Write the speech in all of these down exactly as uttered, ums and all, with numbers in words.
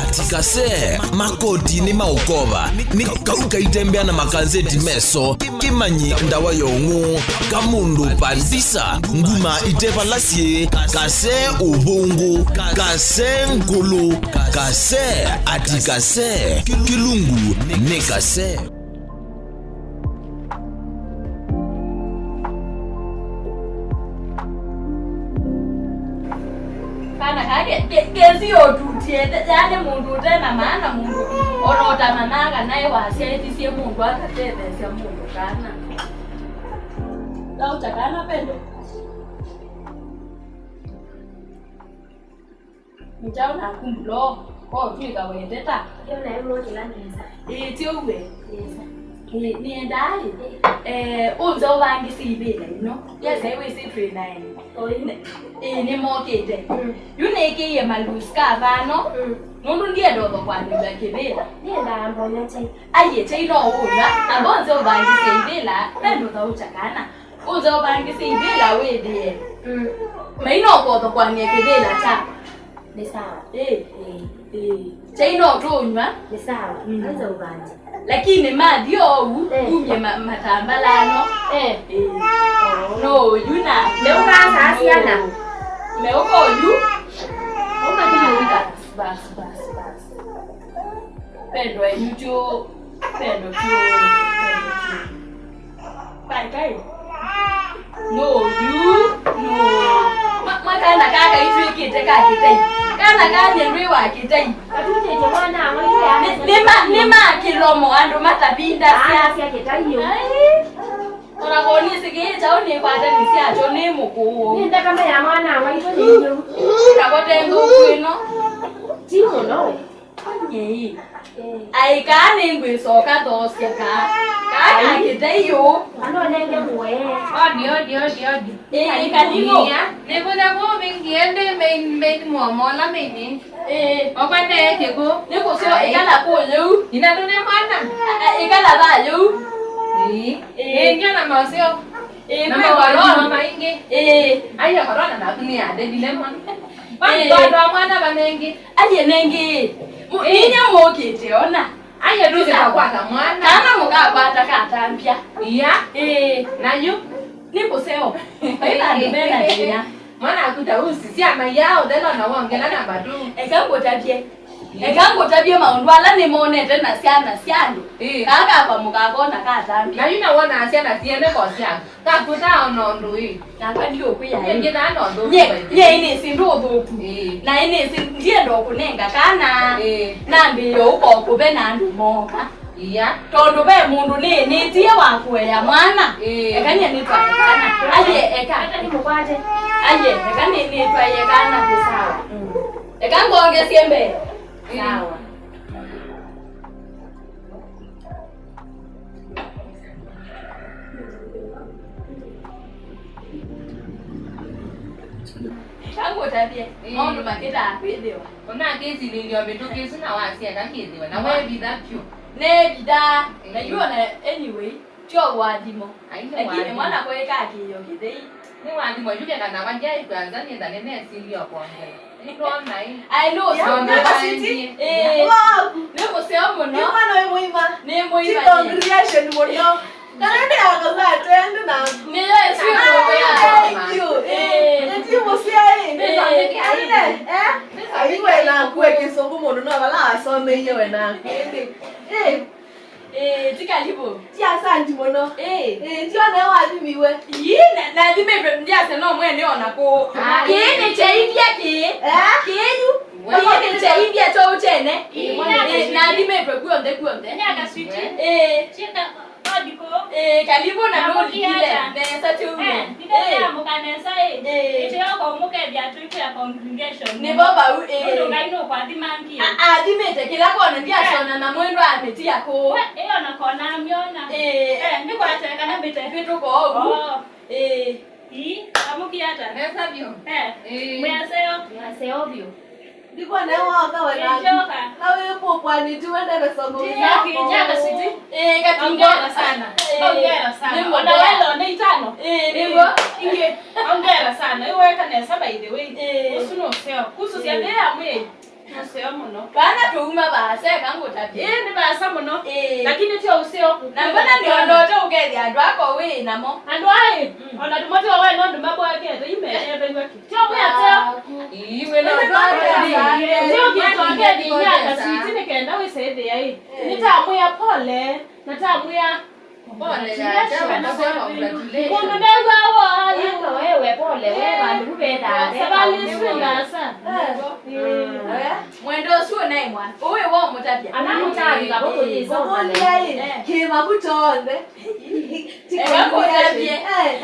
Ati kase, makoti nĩ maũkova, nĩ kau kaitembea na makanzeti meso, kĩmanyi ndawa ya ũng'ũ, kamũndũ pandisa, nguma ite vala syĩ, kase ũvũngũ, kase ngũlũ, kase, ati kase, kĩlungu nĩ kase. Kana kaa ke- ke- kesi ũtutie, yaani mũndũ ũte na maana, mũndũ ona ũtamanaa kana ĩ wasyaĩthisye mũndũ akatetheesya mũndũ kana. Lauta kana pendo. Nĩkyaũ naku mbulo, ko ũtw'ĩka wendeta? Yo nayo nokĩla nesa. Ĩĩ, ti ũw'e. Nesa. Ĩĩ, nĩendaa ĩ. Ĩĩ. Eh, ũnze ũvangĩsye ivĩla ino. Yes, ĩĩ, wĩsĩ twĩ na ene. Oi. Nĩ- ĩĩ, nĩmokĩte. Mm. Yu nĩkĩie malusi ka vano. Mm. Nũndũ ndienda ũthokwanĩw'a kĩvĩla. Nĩendaa mbonya chai. Aiye, chai no ũnywa. Amba ũnze ũvangĩsye ivĩla. Pendo thaũkya kana. Ũnze ũvangĩsye ivĩla wĩthĩe. Mm. Maina ũkothokwany'a kĩvĩla kyakwa. Nĩ sawa. Ĩĩ. Ĩĩ. Ĩĩ. Chai no tũnywa. Nĩ sawa. Mm. Anza ũvangĩsye. Lakini mathi oou, eh, umye ma- matambalano. Eh. Ĩĩ. Oh. No, yu na. Meũka saa siana. Meũka oyu. Ũma kĩmũika. Bas, bas, bas. Pendo enyu tyo. Pendo tyo. Pendo tyo. Kai, kai. No, yu, no. Ma- ma kana kaka itwĩkĩte ka kĩtai. Kana kanye ndwĩ wa kĩtai. Katutĩtye mwana amwe ile. Nĩ- nĩ ma- nĩ ma kĩlomo andũ matavindasya. Anasia kĩtai yo. Ai. Ona konĩsĩ kĩĩ kyaũ nĩkwate nĩsyakyo nĩ mũkũũ. Nĩ nthakame ya mwana amwe itũ nĩ iyo. Kakote nthũku ĩno. Ti mũno we. Nyei. Aĩ kaa nĩngwĩsoka thoosya kaa. Kaa kakĩte iyũ. Anonenge mũwe. Odi, odi, odi, odi. Ĩĩ, kalimu. Nĩkũtha kũu vingi ende main, main mwomo ũla main. Ĩĩ. Okwa nde kĩkũ. Nĩkũseo ĩkala kũyũ. Inatũne mwana. A- a- ĩkala va yũ. Ĩĩ. Ĩĩ. Ĩĩ, ndio na maũseo. Ĩĩ, na kwĩ maũndũ corona maingĩ. Ĩĩ. Aiya, corona naku nĩ ya David Lemon. Kwani ĩĩ, andũ a mwana vanengi. Aiye nengĩ. Mu- ĩĩ, inya mũkĩte ona. Aiya, ndũkĩtakwata mwana. Kana mũkakwata katambya. Iya. Ĩĩ. Na yu? Nĩ kũseo. Ĩĩ. Ĩna andũ mena thĩna. Mwana akuta usi, syana yao, thela na wongela na badu. Eka ngũtavye. Eka ngũtavye maũndũ ala nĩmonete na syana sya andũ. Ĩĩ. Kaa kakwa mũkakona katambya. Na yu nawonaa syana siene ko syaku. Kakutaa ona ũndũ ĩ. Nakwa ndiũkwĩa ĩ. Nyie ngĩthaa na ũndũ nye, ũndũ nye ĩnĩsĩ ndũ ũthũku. Ĩĩ. Na ĩnĩsĩ ndienda ũkũnenga kana. Ĩĩ. Nambĩĩe ũko kũve na andũ mooka. Iya. Tondũ ve mũndũ nĩnĩtie wa kũea mwana. Ĩĩ. Eka nye nĩtwae kana. Aye eka. Ata nĩ mũkwate. Aye eka nĩ- nĩtwaie kana. Nĩ sawa. Mm. Eka ngongesie mbee. Ĩĩ. Sawa. Kangũtavye, ĩĩ, maũndũ makĩtaa kwĩthĩwa. Ũnakĩsilĩlyo mĩtũkĩ ĩsu na wasya ĩkakĩthĩwa, na weevitha vyũ. Neevithaa, ĩĩ, na yu ona anyway, tyo ũathimo. Ai, nĩ lakini ũathimo. Mwana kwaĩka akĩĩo kĩthei. Nĩ wathimo yu kekana kwa ndiaĩ kwanza nĩ nda nĩnesilio kwongela. Nĩndona ĩ. Ai, nĩ ũseo. Nĩ mũseo mũno. Nĩ mwana wĩ mũima. Nĩ mũima. Ti congregation mũno. Kana nĩ akauga atende na. Nĩ Yesu. Ah, thank you. Eh, eti mũseo ĩ. Eh. Aine, eh? Aiwe na kuwe kĩsũngũ mũndũ no vala asomeie we naku. Eh. Eh, ti kalibu. Ti asanti mũno. Eh. Eh, ti ona wathimiwe. Ii, na- nathimĩtwe ndiasya no mwene ona kũ. Ah. Kĩĩ nĩ kyeithya kĩĩ. Eh? Kĩĩ yu. Kĩĩ nĩ kyeithya kyaũ kyene. Ii. Eh, nathimĩtwe kuonthe kuonthe. Nyaka switi. Eh. Chika odiko. Eh, kalibu na nũlikile. Nesa ti ũu. Eh, nĩtũyamũka nesa ĩ. Eh. Ĩtĩo kwa mũkethya twĩtĩa congregation. Nĩ bo vau, eh. Nũndũ Ngai nũkwathimangie. A- athimĩte kĩla kona ndiasona na mwendwa amĩtia kũũ. We, ĩyo na kona amyona. Eh. Eh, nĩkwate kana mbĩte. Vĩtũka ũu. Oh. Eh. Ii, amũkie ata? Nesa vyũ. Eh. Eh. Mwĩ aseo. Mwĩ aseo vyũ. Ndiko nawe waka wena. Njoka. Na wewe popo anitiwe ndebe somo. Ndio, yako. Ndio, kasiti. Eh, katingo. Hongera sana. Eh. Hongera sana. Ndio. Ona wewe ni itano. Eh, ndio. Inge. Hongera sana. Iwe weka nesa by the way. Eh. Usuno seo. Kusu sia ndia mwe. Seo mũno. Vana tũuma vaasa, eka ngũtavye. Ĩĩ, nĩ vaasa mũno. Ĩĩ. Lakini tyo ũseo. Na mbona nĩondote ũkethĩa andũ ako wĩ namo? Andũ aĩ, mm, ona tũmwe tyo we nũndũ mabwekete, imethethew'a kĩ? Tyo mwĩ aseo. Ii, wĩ na andũ aĩ. Tyo kĩtongethĩ inya kaswiti nĩ kenda wĩsethĩa ĩ. Nĩtamwĩa pole, na tamwĩa Pole ya chama, nasema congratulations. Mũndũ ndew'a woo. Weka wewe pole, we vandũ vu vethaa, veka savalĩ ũmwe isu we. Ndasa. Eh. Mwendo ũsu ũnaĩ mwa. Ũĩ wa mũtavya. Ana mũtavya, vavo kũyĩsoma. Kũkũlya ĩ, eh, kĩma vu kyonthe. Eka kũtavye. Eh.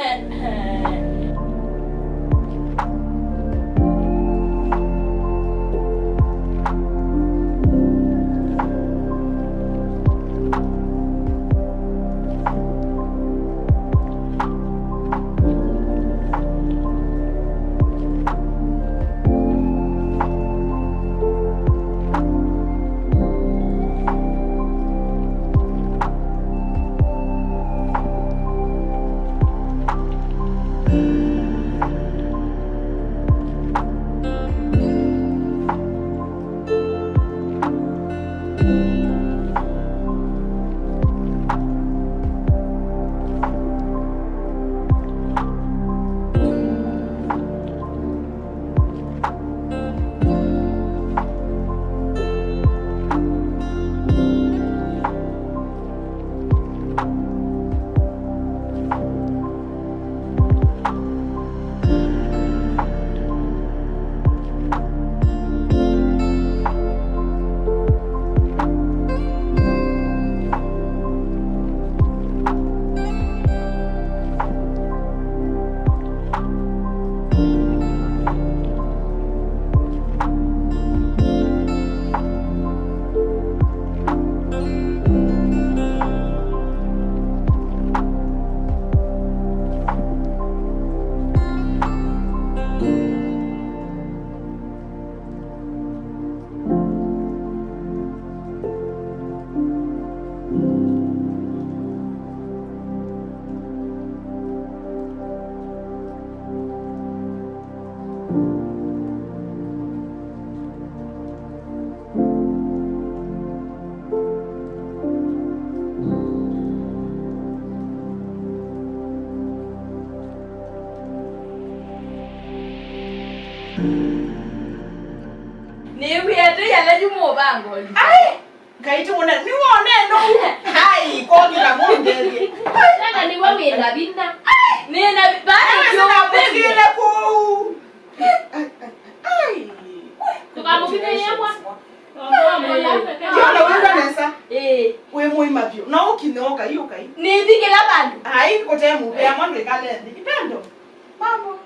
Nĩw'ĩe tei ala yu mũvango. Ai! Ngai tũwona, nĩwone nũu. Ai, kogila mũndethie. Tena nĩwe wĩ na vinya. Nĩ na vi-, vana. Ewe sina kũkile kũu. Ai. Tũkamũvinyĩĩa mwa. Yona wĩw'a nesa. Ĩĩ. Wĩ mũima vyũ. Na ũkinye ũkai, ũkai. Nĩthi kĩla vandũ. Ai, kũte mũvea mwa ndwĩkale nthĩ. Ipendo. Mambo.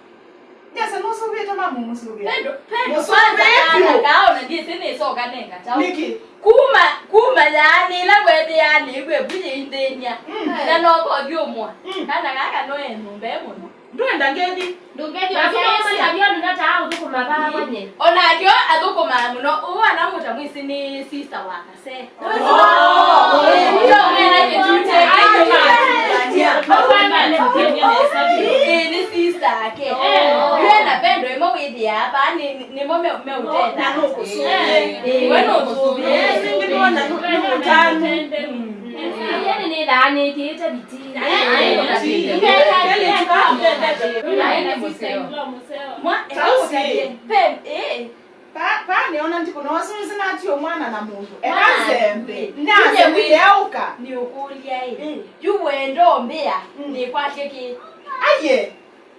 Nesa nũsũvĩte mambo mũsũvĩe. Pendo, Pendo, mũsũvĩe kwanza kana vyũ. Kao na ndiĩsĩ nĩsoka nenga chao. Nĩkĩ? Kuma, kuma yaani ĩla weethĩaa nĩw'e vu yĩindĩny'a. Mm. Na nokothi ũmwa. Mm. Kana gaka no e nyũmba e mũno. Ndwenda ngethi. Ndũngethya ũsyaĩsya. Ndũngethya ũsyaĩsya. Ona nake athũkũmaa mũno. Ũũ anamũta mwĩsĩ nĩ sister wa Kasee. Oh. Ndio mwena kĩtute. Ĩĩ, nĩ sister ake. Ywe na Pendo ĩmwe wĩthĩaa vaa nĩ, nĩmo me, meũtenda. Na nũkũsũvĩa. Ĩĩ, we nũkũsũvĩa. Ĩĩ, nĩngĩ nĩwona nũ-, nĩ mũtanu. Yaani nĩthaa nĩkĩĩte bitii. Mwa, Tausi. Pem, eh. Pa, pa nĩona ndiko na wasiwasi natie mwana na mũndũ. Eka nzembe. Nase nĩyeũka. Nĩũkũlya ĩ. Mm. Yu wendo mbĩa, mm, nĩkwatye kĩ? Aye.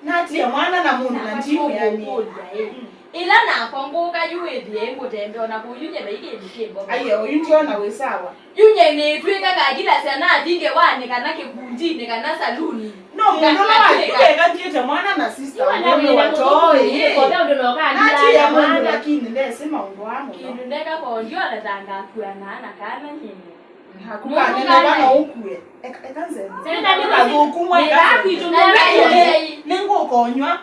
Natie mwana na mũndũ na ndiwĩanĩe. Ĩla nakwa ngũka yu wĩthĩe ngũtembe ona kũu yu nyeva ikĩndĩ kĩ mbogo. Aye, oyu ndiona wĩ sawa. Yu nye nĩtw'ĩka ngakila syana athi ngewanĩ kana kĩkundinĩ kana saluni. No mũndũ ũla wakiw'ĩka ndiĩte mwana na sister. Iwe na mũndũ wĩna wa mũtũkũ toĩ, ĩ. Kothe ũndũ noka natie andila mũndũ mwana. Lakini ndesĩ maũndũ aa mũno. Kĩndũ ndeka kondiola ta ngakuana na kana nyinyi. Hakukanene vana ũkue. Eka, eka nzembe. Senda nĩ athũkumwa nĩ eka nzembe. Nĩ ngũkonywa.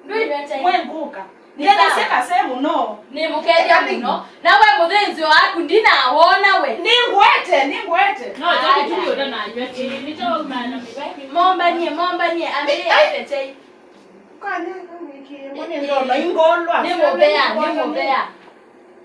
Ndũivetei. Mwe ngũka. Nĩ sawa. Nĩthesye Kasee mũno. Nĩmũkethya mũno. Na we mũthĩnzĩo waku ndinawona we. Nĩngwete, nĩngwete. No, tani tu yota na yoti. Nĩcho maana mĩvaki. Mombanie, mombanie, ambĩe ai, atetei. Kane, kane, kane, kane, ndono ingolwa. Nĩ mũvea, nĩ mũvea.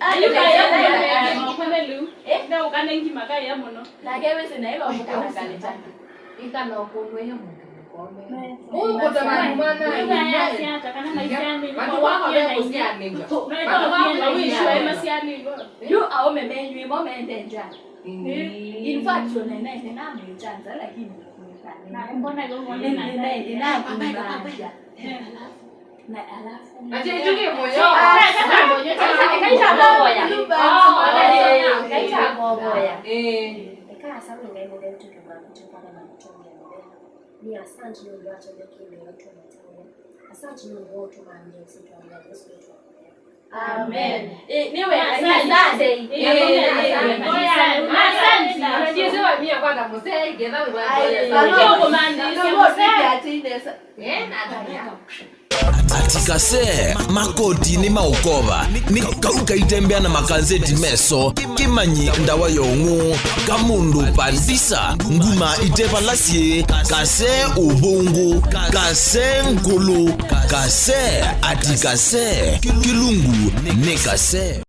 Ayu kaya mũno. Kone lĩu. Eh? Ndeũkane ngima kaya mũno. Nake wĩsĩ naĩ vamũkũna kalĩta. Ĩkala ũkũnwĩe mũndũ mũkombe. Ũũ kũtamani mwana. Ũyũ ayasya ata kana maisyanĩlwe. Vandu vaka ve kũsyanĩlwa. Vandu vaka ve kũsyanĩlwa. Yu aũme menyu ĩmo mende nja. Mm. In fact, ona nene namwĩtanza, lakini nene namwĩtanza. Na alafu. Ati ĩtũke mũyo. Kaita boboya. Kaita boboya. Eh. Eka asante Ngai mũtheu tũkĩmwambĩtya kwa na matũngĩa mũtheu. Nĩ asante nĩ ũndũ wa tondũ kĩmeo tũmũtũmĩa. Asante nĩ ũndũ wa ũtũmambĩa ũsitwa wa Yesu wetu wa mũtheu. Amen. Eh, nĩ wega, asante. Asante. Eh, eh, eh. Asante. Asante. Unajua sema mimi kwanza mzee, ngeza. Ai, ndio kumaanisha mzee. Ati kase, makoti nĩ maũkova, nĩ kau kaitembea na makanzeti meso, kĩmanyi ndawa ya ũng'ũ, kamũndũ pandisa, nguma ite vala syĩ, kase ũvũngũ, kase ngũlũ, kase, ati kase, kĩlungu nĩ kase.